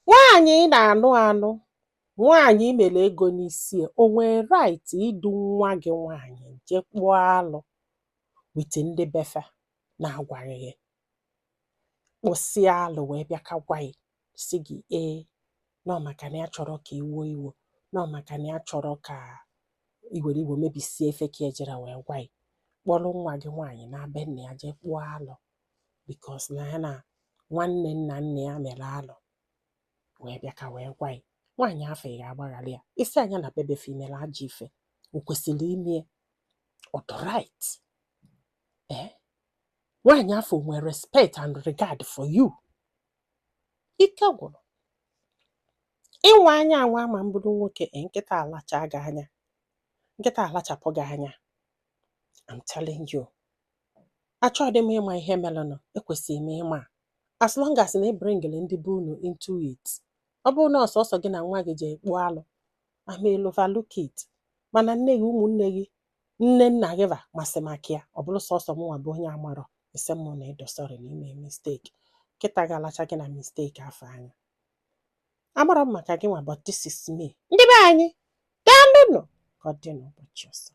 Nwaanyị ị na-anụ anụ, nwaanyị i mere ego n'isi ya, o nwee right idu nwa gị nwaanyị jee kpụọ alụ with ndị befa na-agwaghị gị? Kpụsịa alụ wee bịa ka gwa gị, sị gị ee, nọ maka na ya chọrọ ka iwo iwo, nọ maka na ya chọrọ ka i were iwe mebisie ife ka ejere wee gwa gị, kpọrọ nwa gị nwaanyị na be nna ya jee kpụọ alụ because na ya na nwanne nna nna ya mere alụ, wee bịa ka wee gwa gị. Nwaanyị afọ, ị ga-agbaghara ya? Isi anya na bebefe imere ajọ ife, o kwesịrị ime ọ dị right? Ee, nwaanyị afọ nwere respect and regard for you. Ike gwụrụ ịnwa anya anwa ma mbụrụ nwoke. Ee, nkịta alacha gị anya, nkịta alachapụ gị anya. I'm telling you, achọghị m ịma ihe merenụ. Ekwesịrị m ịma, as long as na ị bringịrị ndị be unu into it. Ọ bụrụ na ọsọsọ gị na nwa gị jee kpụọ alụ, I may overlook it, mana nne gị, ụmụnne gị, nne nna gị va masị maka ya. Ọ bụrụ sọsọ mụnwa bụ onye amarọ, isi mụ na ịdọ sorry na ime mistake. Kịta ga-alacha gị na mistake afọ anya. Amarọ m maka gị nwa, but this is me. Ndị be anyị, daalụnụ. Ka ọ dị n'ụbọchị ọzọ.